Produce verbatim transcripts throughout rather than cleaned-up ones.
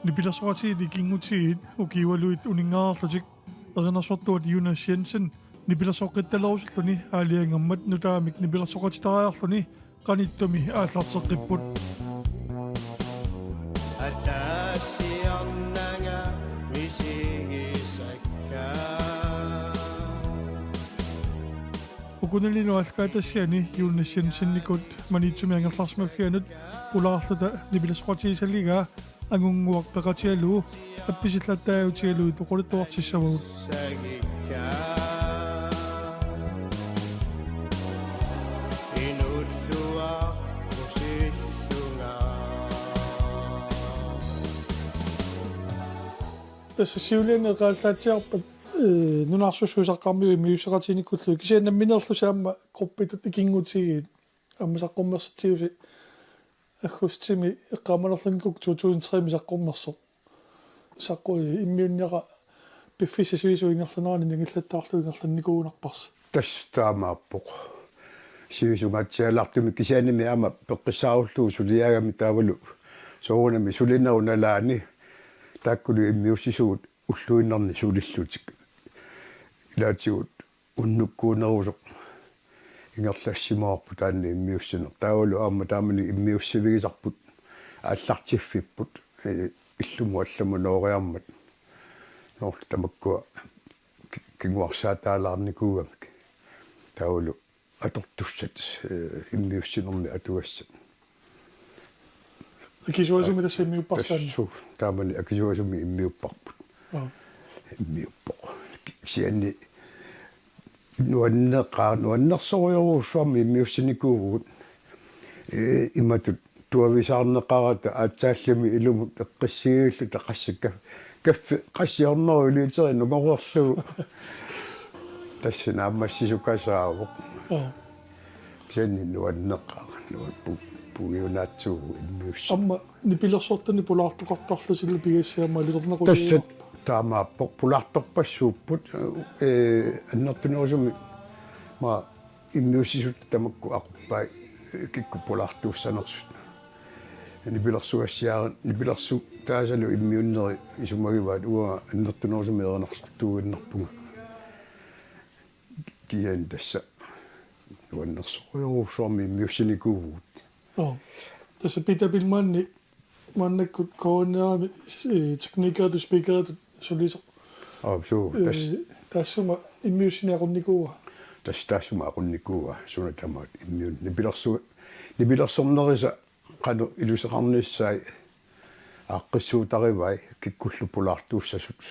Nipilersoqatigiit ikinngutigiit ukiualuit uninngareerlutik erinarsortuat Jonas Jensen nipilersoqqittalerusulluni aalajangermat nutaamik nipilersoqatitariarluni qanittumi aallarteqqipput. Ataasiarnanga misigisakka. Ukunani Aallakaatitassiani Jonas Jensenikut Maniitsumi angerlarsimaffianut pulaarluta nipilersoqatigisaligaa angunnguaq peqatigalugu appisillattaajutigalugit oqaluttuartissavagut. Tassa siuliani eqaallaatsiarpat, ee, nunarsuup suusaqqarmiut immiusseqatigiinnikkullu kisianni nammineerlusi aamma gruppitut ikinngutigiit aamma saqqummersitsigusi aggustimi eqqaamanerlunngikkukkit to tusind tre-mi saqqummersoq. Saqqu-, immiunneqartoq piffissap sivisup ingerlanerani ingerlattaarlugu ingerlannikuugunarparsi. Tassa taamaappoq. Sivisungaatsialaartumik kisiannimi aamma peqqissaarullugu suliaagami taavalu soorunami sulinerup nalaani taakkulu immiussisugut ulluinnarni sulillutik. Ilaatigut unnukkuunerusoq ingerlassimavarput taanna immiussineq. Taavalu aamma taamani immiussivigisarput aallartiffipput, ee, illumut allamut nooriarmat. Noorlu tamakkua ki-, kinguarsaataalaarnikuugamik. Taavalu atortussat, ee, immiussinermi atugassat. Akisuasumi tassa immiupparsi taanna? Tassu, taamani akisuasumi immiupparput. Aa. Immiuppoq. Kisianni nuanneqaaq, nuannersorujorujussuarmik immiussinikuuvugut. Ee, imatut tuavisaarneqarata aatsaallimi ilumut eqqissigiilluta qassikka kaffi qassi hundrede literit nungoreerlugu. Tassa naammassisukasaavoq. Aa. Kisianni nuanneqaaq, nuan-, pu-, puiunaatsuuvoq immiussi. Aamma nipilersortuni pulaartoqartarlutillu pigassiama alitornequtigiuarpa? Tassa taamaappoq pulaartorpassuupput, ee, annertunerusumik ma immiussisut tamakku aquppai, ee, kikkut pulaartuussanersut. Nipilersugassiarin, nipilersutaasalu immiunneri isumagivaat uanga annertunerusumik erinarsortuuinnarpunga. Kisianni tassa nuannersorujorujussuarmik immiussinikuuvugut. Joo. Tassa Peter Billmanni maannakkut K N R-imi, ee, teknikeritut speakeritut sulisoq. Aa, suu, ee, tas- taassuma immiussineq aqunnikuua. Tassa taassuma aqunnikuua, suna tamaat immiun-, nipilersu-, nipilersornerisa qanoq iluseqarnissai aaqqissuutarivai kikkullu pulaartuussasut.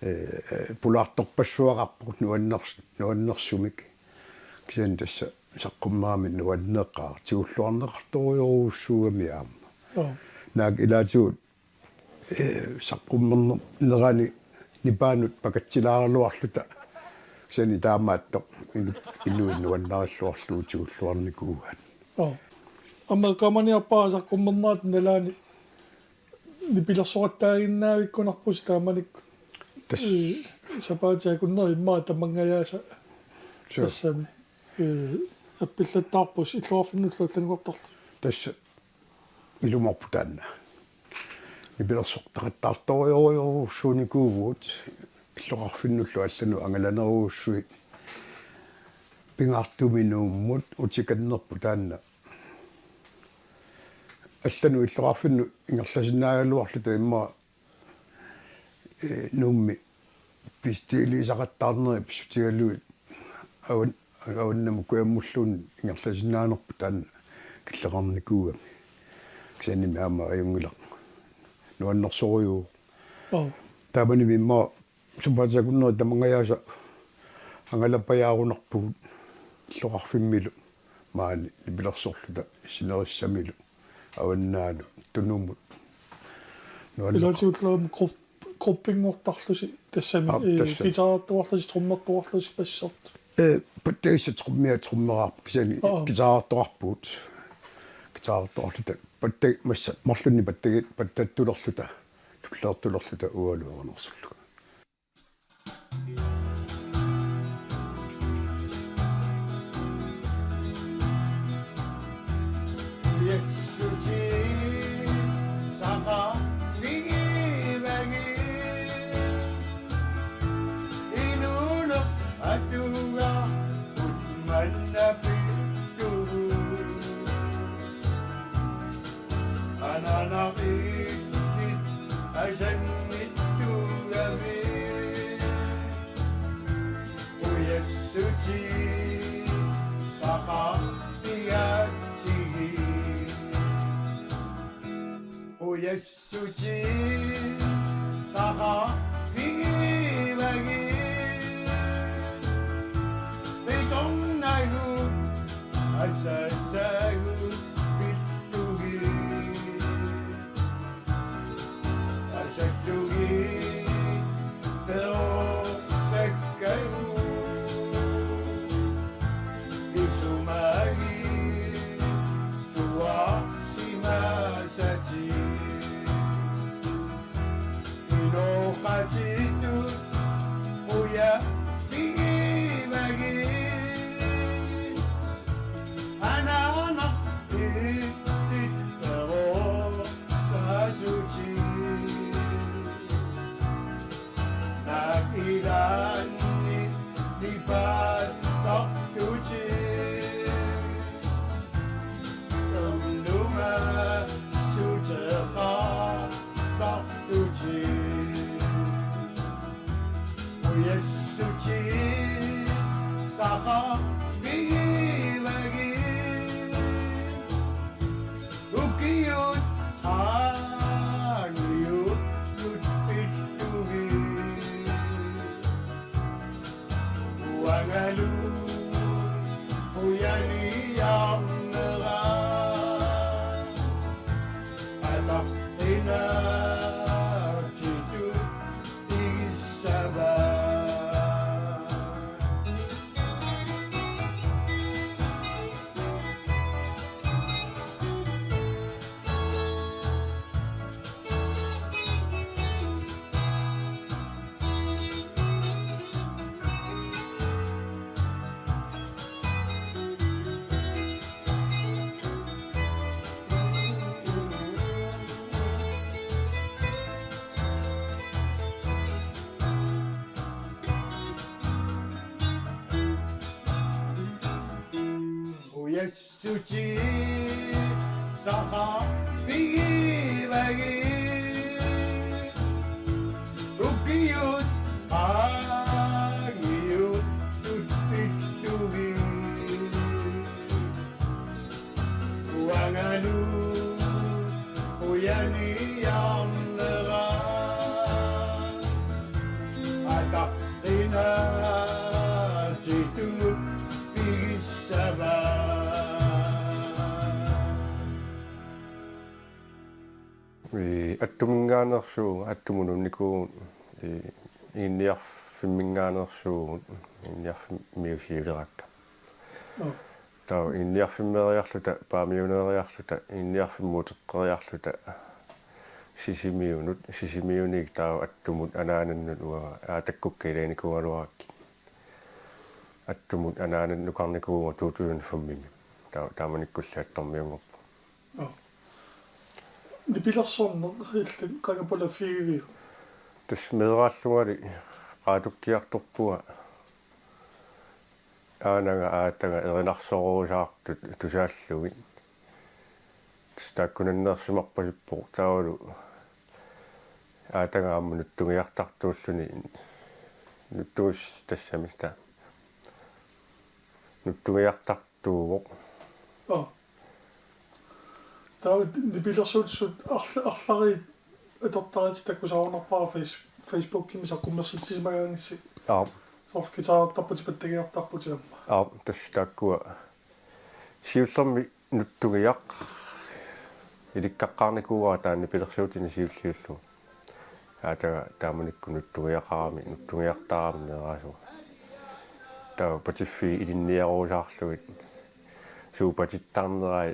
Ee, pulaartorpassuaqarpoq nuanners-, nuannersumik. Kisianni tassa saqqummerami nuanneqaaq, tigulluarneqartorujorujussuugami aamma. Joo. Naak ilaatigut, ee, saqqummernerani nipaanut pakatsilaaraluarluta. Kisianni taamaattoq inu-, inuit nuannarilluarlugu tigulluarnikuuaat. Joo. Aamma eqqaamaniarpara saqqummernerata nalaani nipilersoqattaaginnaavikkunarpusi taamanikkut. Tas- Ee, sapaatip akunneri immaqa tamangajaasa. Suu. Tassami. Ee, appillattaarpusi illoqarfinnullu allanngortarluta. Tassa ilumoorpoq taanna. Nipilersoqattaartorujorujorujussuunikuuvugut illoqarfinnullu allanut angalanerujussuit pingaartumik Nuummut utikannerput taanna. Allanut illoqarfinnut ingerlasinnaagaluarluta immaqa, ee, Nuummi pisitiiliisaqattaarneri pissutigalugit avan-, avannamut kujammulluunniit ingerlasinnaanerput taanna killeqarnikuugami. Kisiannimi aamma ajunngilaq. Nuannersorujuuvoq. Oo. Taamanimi immaqa sapaatip akunneri tamangajaasa angalapajaarunarpugut illoqarfimmilu maani nipilersorluta sinerissamilu avannaanut Tunumut. Nuanneq- Ilaatigullu aamma grupp-, gruppinngortarlusi tassami, Aap, ee, tassa. Guitarertuarlusi, trommertuarlusi, bassertuarlusi. Ee, pattagissat trommia trommeraarput kisianni Aap. Guitarertuarpugut. Guitarertuarluta patta-, massa marlunnik pattagi-, pattattulerluta, tulleertulerluta ualuunersullugu. Asannittugami ujassutit saqarfigaatsigit. Ujassutit saqarfigivagit. Qitornagut asasagut pillugit. Asallugit perorsakkagut. Isumagit tuarsimasatit. Inoqatittut ujaffigivagit. Anaanaq illit perorsasutit. Naak ilaanni nipattartutit. Ernuma suteqartartutit. Ujassutit saqarfigivagit. Ukiut qaangiuttut pillugit. Uangalu qujaniarnera ataqqinartitut pigissavaat. Ujassutit saqarfigivagit. Ukiut qaangiuttut pillugit. Uangalu qujaniarnera ataqqinartitut pigissavaat. Ii, attuminngaanneersuugut, attumut nuunnikuuvugut, ii, Iginniarfimminngaanneersuugut, Iginniarfimmiut siulerakka. Joo. Taava Iginniarfimmeeriarluta, Paamiuneeriarluta, Iginniarfimmut uteqqeriarluta, Sisimiunut, Sisimiuniit taava attumut anaanannut uanga Aatakkukka ilaginikuugaluarakkit. Attumut anaanannukarnikuuvugut to tusind fem-imi. Taava taamanikkulli attormiunngorpoq. Joo. Nipilersorneq illit qanga pulaffigiviuk? Tassa meeraallungali qaatukkiartorpunga aanaga aataga erinarsorusaartut tusaallugit. Tassa taakkunanneersimarpasippoq taavalu aataga aamma nutsungiartartuulluni nutsuis tassami ta-, nutsungiartartuuvoq. Joo. Taava nipilersuutit sut arla-, arlariit atortariit takkusaarumaarpara Face-, Facebookimi saqqummersitsisimagaangassi. Aap. Soorlu guitarertarputit pattagiartarputit aamma. Aap, tassa taakkua. Siullermik nutsungiaq ilikkaqqaarnikuuara taanna nipilersuutinik siulliullugu. Aataga taamanikkut nutsungiaqarami, nutsungiartarami meeraasunga. Taava patiffiit ilinniarusaarlugit. Suut patittarnerai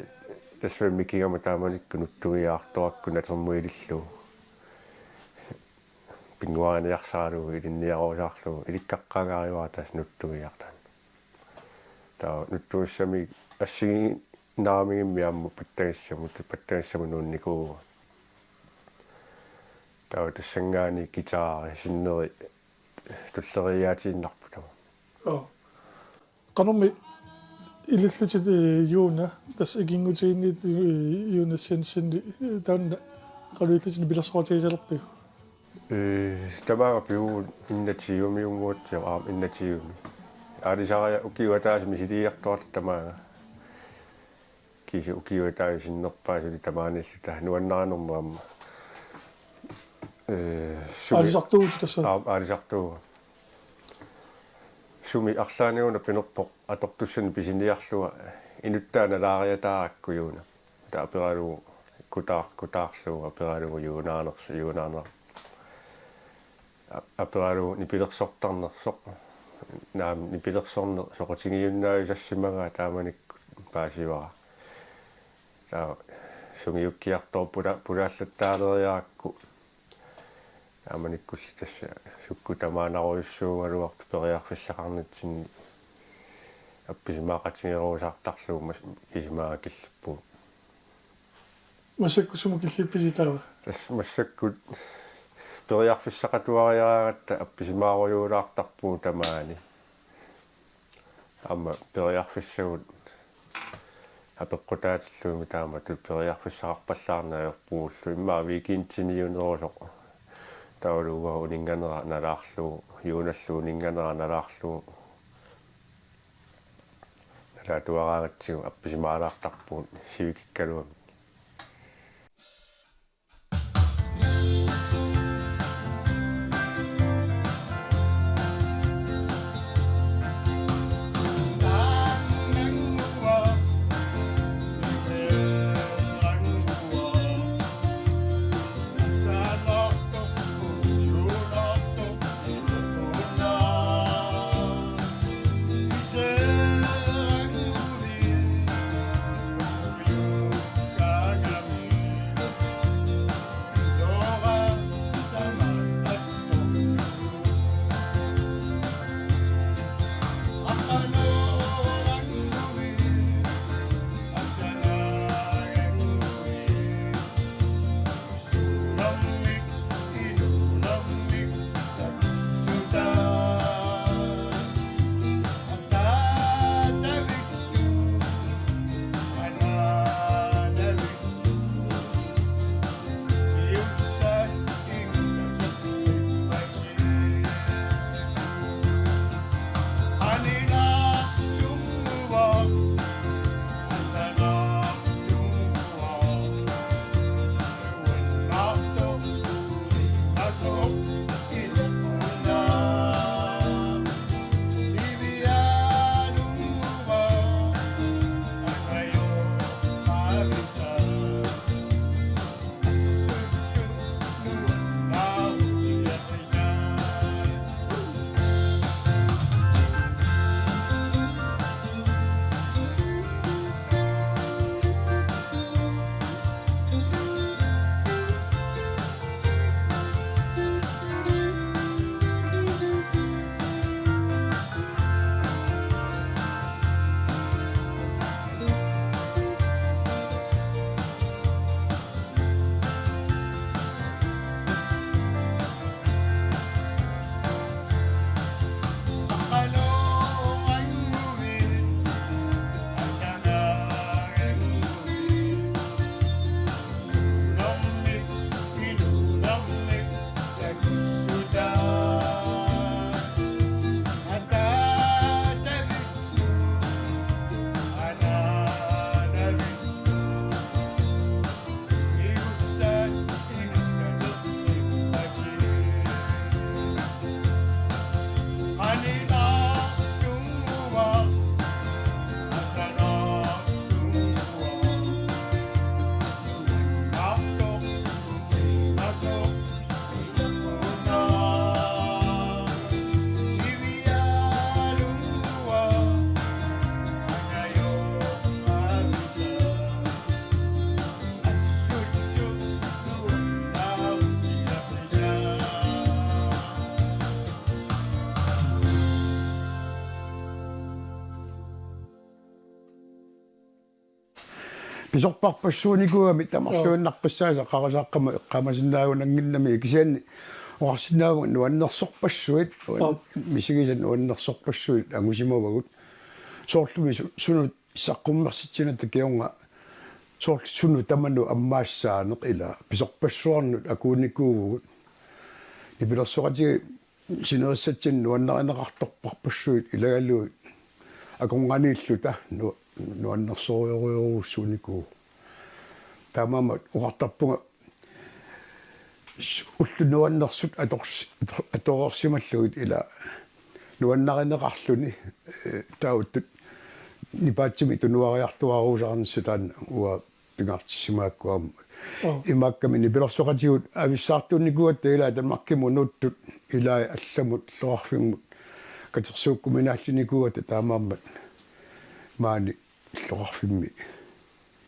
tassunga mikigama taamanikkut nutsungiartorakku natermut ilillugu. Pinnguariniarsaralugu ilinniarusaarlugu ilikkaqqaagaariuara tassa nutsungiaq taanna. Taava nutsuissamik assigiinnaaramigimmi aamma pattagissamut, pattagissamut nuunnikuuara. Taava tassanngaanniit guitari sinneri tulleriiaatiinnarpoq taava. Joo. Qanormi ilillutit, eh, Juuna, tassa ikinngutigiinniit, eh, Juuna Jensen, eh, taanna oqaluullutit nipilersoqatigisalerpiuk? Ee, tamaanga pivugut enogtyvemiunnguatsiaq, aamma enogtyvemi. Aalisariaq ukiup ataatsimi misiliiartuarta tamaanga. Kisianni ukiup ataatsimi sinnerpaaq suli tamaaniilluta nuannarinermut aamma. Ee, sumi- Aalisartuuvutit tassa? Aap, aalisartuuvugut. Sumi arlaanni una pinerpoq atortussanik pisiniarlunga inuttaa nalaariataarakku Juuna. Taava aperalugu kutaar-, kutaarlugu aperalugu Juunaanersoq, Juunaaneq. A-, aperalugu nipilersortarnersoq. Naamik, nipilersorneq soqutigiunnaavissassimagaat taamanikkut paasivara. Taava sungiukkiartorpoq pula-, pulaallattaaleriarakku. Taamanikkulli tassa sukkut tamaannarujussuugaluartut periarfissaqarnitsinni appisimaaqatigerusaartarlugu mas-, kisimi killippugut. Massakkut sumut killippisi taava? Tassa massakkut periarfissaqatuariaraangatta appisimaarujuulaartarpugut tamaani. Aamma periarfissagut apeqqutaatillugit taamatut periarfissaqarpallaarneq ajorpugullu, immaqa weekendiniunerusoq. Taavalu uanga uninnganera nalaarlugu, Juunallu uninnganera nalaarlugu. Nalaatuaraangatsigu appisimaalaartarpugut sivikikkaluamik. Pisorpassuunikuugami tamarluinnarpassuit qarasaarama eqqaamasinnaagunannginnami, kisianni oqarsinnaavunga nuannersorpassuit, aap, misigisat nuannersorpassuit angusimavagut. Soorlumi su-, sunut saqqummersitsineq takiornga, soorlu sunut tamanut ammaassaaneq, ila pisorpassuarnut akuunikuuvugut. Nipilersoqatigiit sinerissatsinni nuannarineqartorparpassuit ilagalugit akornanniilluta nu-, nuannersorujorujussuunikuuvoq. Taamaammat oqartarpunga s-, ullut nuannersut ators-, ator-, atoreersimallugit ila nuannarineqarluni, eh, taavuttut nipaatsumik tunuariartuaarusaarnissaq taanna uanga pingaartissimaakku aamma. Oo. Imaakkami nipilersoqatigiit avissaartuunnikuugatta ila Danmarkimut nuuttut ilai allamut illoqarfimmut katersuukkuminaallunikuugatta taamaammat maani illoqarfimmi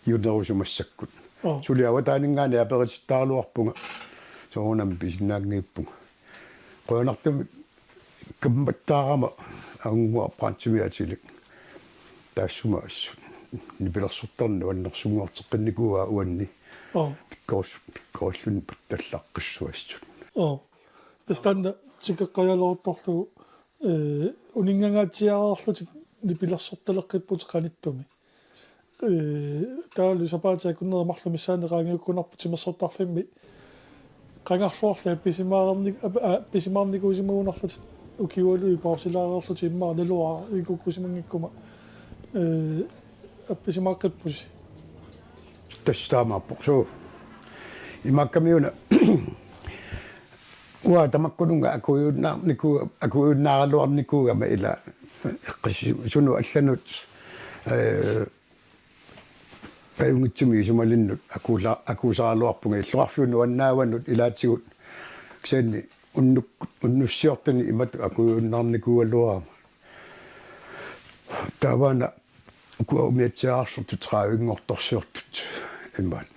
junerusumassakkut. Oo. Suli avataaninngaanniit aperitittaraluarpunga soorunami pisinnaanngiippunga. Qujanartumik kammattaarama angunnguaq Brandtimik atilik. Taassuma assut nipilersortarneq nuannersunngorteqqinnikuuaa uanni. Oo. Pikkorus-, pikkorilluni pattallaqqissuassut. Oo. Tassa taanna tikeqqajaleruttorlugu, eh, uninngangaatsiareerlutit nipilersortaleqqipputit qanittumi. Eh, taavalu sapaatip akunneri marluk missaanni qaangiukkunarput timersortarfimmi. Qangarsuarli appisimaarnik-, ap-, a-, appisimaarnikuusimagunarlutit ukiualuit pausilaareerlutit immaqa naluara ikukkusimanngikkuma. Eh, appisimaaqqippusi. Tassa taamaappoq suu. Imaakkamiuna uanga tamakkununnga akujuinnaarniku-, akujuinnaaraluarnikuugama ila eqqissi-, sunut allanut, eh, kajunngitsumik isumalinnut akuusa-, akuusaraluarpunga illoqarfiup nuannaavanut ilaatigut kisianni unnuk-, unnussiortuni imatut akujuinnaarnikuugaluarama. Taavaana ukua umiatsiaarsortut tredivinngortorsiortut imaat.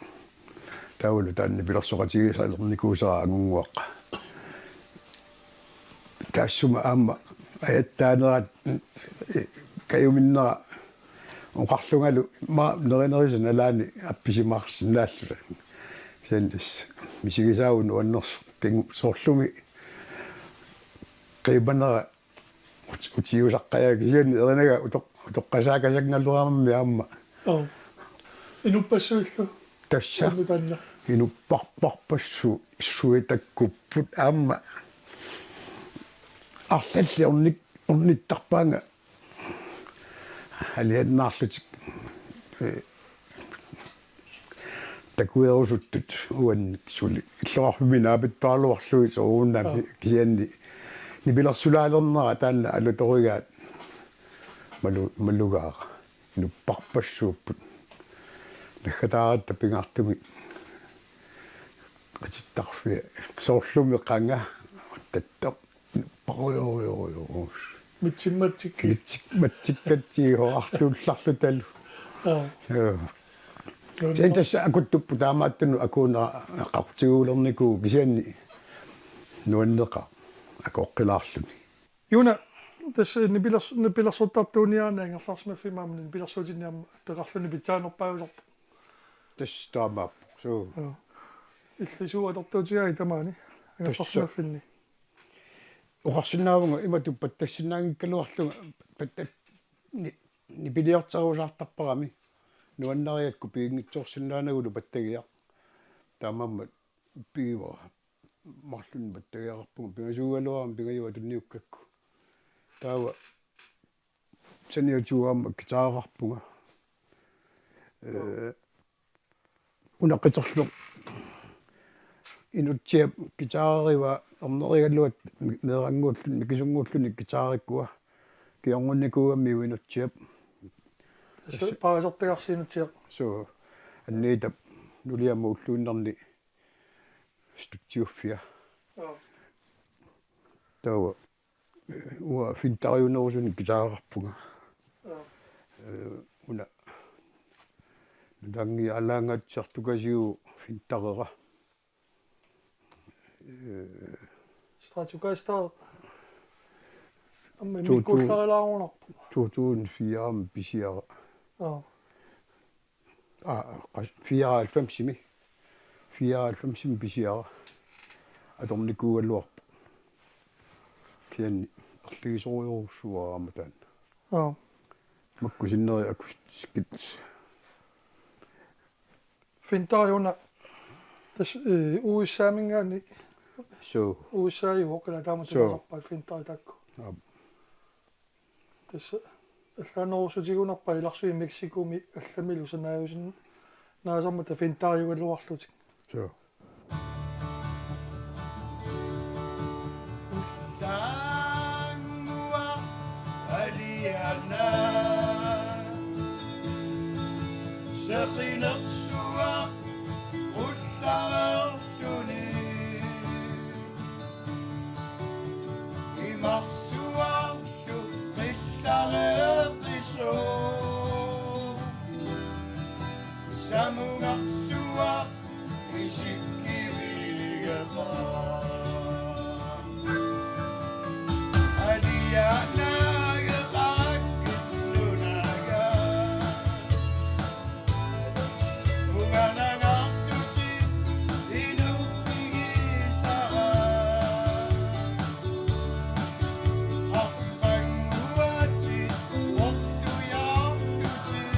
Taavalu taanna nipilersoqatigisalernikuusara angunnguaq. Taassuma aamma ajattaanerat kajuminnera oqarlungalu ma nerinerisa nalaani appisimaarsinnaalluta. Kisianni tassa misigisaavut nuannersoq kingu-, soorlumi qiimanera ut-, utiusaqqajaat kisianni erinaga utoq-, utoqqasaakasanngaluarammi aamma. Oo. Inuppassuillu. Tassa. Aamma taanna. Inupparparpassuit takkupput aamma. Arlallit ornik-, ornittarpaannga aliannaarlutik, eh, takuerusuttut uannik suli illoqarfimmi naapittoraluarlugit soorunami. Aa. Kisianni nipilersulaalernera taanna alutorigaat malu-, malugaara. Inupparpassuupput. Naggataaratta pingaartumik qitittarfia soorlumi qanga tattoq. Parujorujorujoru. Mitsimmatsikkit. Mitsimmatsikkatsigu artuullarlutalu. Aa. Joo. Joo, sen tassa akuttupput taamaattunut akuuna qaqutiguulernikuuvoq kisianni nuanneqaaq akoqqilaarluni. Juuna, tassa nipilers-, nipilersortartuuniaraanni angerlarsimaffimmi aamma nipilersuutinni aamma peqarluni pitsaanerpaajusarpoq. Tassa taamaappoq. Suu. Joo. Illit suu atortuutigaat tamaani. Tassa. Angerlarsimaffinni. Oqarsinnaavunga imatut pattassinnaanngikkaluarlunga pattat ni-, nipiliorterusaartarparami. Nuannarigakku piginngitsoorsinnaanagu pattagiaq. Taamaammat pigivara. Marlunnik pattagiaqarpunga pingasuugaluarama pingajuat tunniukkakku. Taava saniatigut aamma guitareqarpunga. Ee, una qiterlu Inutsiap guitarerivaa ernerigaluat mi-, meerannguulluni, mikisunnguulluni guitarerikkua. Kingornunnikuugamiuk Inutsiap. Su-, paasartagarsi Inutsiaq. Suu, Anniitap nuliama ulluinnarni studioffia. Joo. Taava uanga Findariunerusunik guitareqarpunga. Joo. Ee, una nutaanngilaangatsiartukasigu Findarera. Ee, Stratocaster. Aamma to tu-, immikkuullarilaarunarpoq. To tusind fire-mi pisiara. Joo. Aa, qas-, fireoghalvfemsimi. Fireoghalvfemsimi pisiara. Atornikuugaluarpoq. Kisianni erligisorujorujussuuara aamma taanna. Joo. Makku sinneri akustiskit. Findariuna. Tassa, eh, U S A-minngaanniit Suu. U S A-uvoq, ila taamatut. Suu. Taasarpaat Finderi taakku. Aap. Tassa allaanerussutigunarpaat ilarsui Mexicomi allamilu sanaajusinnaasarmata Finderiugaluarlutik. Suu. Taannguaq aliana. Seqinersuaq ullareerluni. Imarsuarlu qillareeqisoq. Samungarsuaq isikkivigeqaaq. Alianaageqakkit nunaga. Unganangartutit inuupigisara. Arpannguatit ortujaartutit.